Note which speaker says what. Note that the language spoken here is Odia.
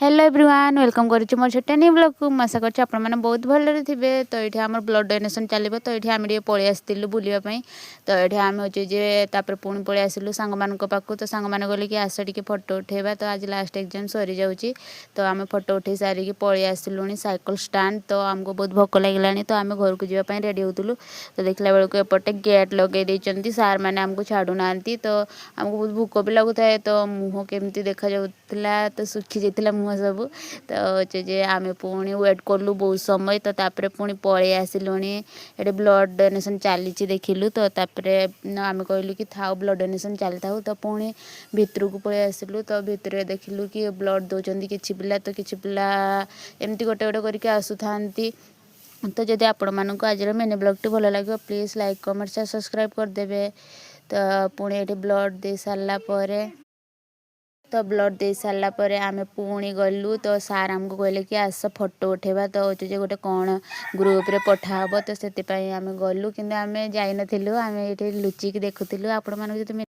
Speaker 1: ହ୍ୟାଲୋ ଏଭ୍ରିୱାନ୍, welcome କରୁଛି ମୋର ଛୋଟିଆ ନ୍ୟୁ ବ୍ଲଗ୍କୁ। ମୁଁ ଆଶା କରୁଛି ଆପଣମାନେ ବହୁତ ଭଲରେ ଥିବେ। ତ ଏଇଠି ଆମର ବ୍ଲଡ଼ ଡୋନେସନ୍ ଚାଲିବ। ତ ଏଇଠି ଆମେ ଟିକେ ପଳେଇ ଆସିଥିଲୁ ବୁଲିବା ପାଇଁ। ତ ଏଇଠି ଆମେ ହେଉଛି ଯେ ତାପରେ ପୁଣି ପଳେଇ ଆସିଲୁ ସାଙ୍ଗମାନଙ୍କ ପାଖକୁ। ତ ସାଙ୍ଗମାନେ କହିଲେ କି ଆସ, ଟିକେ ଫଟୋ ଉଠେଇବା। ତ ଆଜି ଲାଷ୍ଟ ଏକ୍ଜାମ୍ ସରିଯାଉଛି। ତ ଆମେ ଫଟୋ ଉଠେଇ ସାରିକି ପଳେଇ ଆସିଲୁଣି ସାଇକେଲ ଷ୍ଟାଣ୍ଡ। ତ ଆମକୁ ବହୁତ ଭୋକ ଲାଗିଲାଣି। ତ ଆମେ ଘରକୁ ଯିବା ପାଇଁ ରେଡ଼ି ହେଉଥିଲୁ। ତ ଦେଖିଲା ବେଳକୁ ଏପଟେ ଗେଟ୍ ଲଗେଇ ଦେଇଛନ୍ତି, ସାର୍ ମାନେ ଆମକୁ ଛାଡ଼ୁନାହାନ୍ତି। ତ ଆମକୁ ବହୁତ ଭୋକ ବି ଲାଗୁଥାଏ। ତ ମୁହଁ କେମିତି ଦେଖାଯାଉଥିଲା, ତ ଶୁଖି ଯାଇଥିଲା ମୁହଁ ସବୁ। ତ ହେଉଛି ଯେ ଆମେ ପୁଣି ୱେଟ୍ କଲୁ ବହୁତ ସମୟ। ତ ତାପରେ ପୁଣି ପଳେଇ ଆସିଲୁଣି। ଏଠି ବ୍ଲଡ଼ ଡୋନେସନ୍ ଚାଲିଛି ଦେଖିଲୁ। ତ ତାପରେ ଆମେ କହିଲୁ କି ଥାଉ, ବ୍ଲଡ଼ ଡୋନେସନ୍ ଚାଲିଥାଉ। ତ ପୁଣି ଭିତରକୁ ପଳେଇ ଆସିଲୁ। ତ ଭିତରେ ଦେଖିଲୁ କି ବ୍ଲଡ଼ ଦେଉଛନ୍ତି କିଛି ପିଲା। ତ କିଛି ପିଲା ଏମିତି ଗୋଟେ ଗୋଟେ କରିକି ଆସୁଥାନ୍ତି। ତ ଯଦି ଆପଣମାନଙ୍କୁ ଆଜିର ମିନି ବ୍ଲଗ୍ଟି ଭଲ ଲାଗିବ, please like, comment, share, subscribe କରିଦେବେ। ତ ପୁଣି ଏଠି ବ୍ଲଡ଼ ଦେଇ ସାରିଲା ପରେ, ତ ବ୍ଲଡ଼ ଦେଇ ସାରିଲା ପରେ ଆମେ ପୁଣି ଗଲୁ। ତ ସାର୍ ଆମକୁ କହିଲେ କି ଆସ, ଫଟୋ ଉଠେଇବା। ତ ହେଉଛି ଯେ ଗୋଟେ କ'ଣ ଗ୍ରୁପରେ ପଠା ହେବ, ତ ସେଥିପାଇଁ ଆମେ ଗଲୁ। କିନ୍ତୁ ଆମେ ଯାଇନଥିଲୁ, ଆମେ ଏଇଠି ଲୁଚିକି ଦେଖୁଥିଲୁ। ଆପଣମାନଙ୍କୁ ଯଦି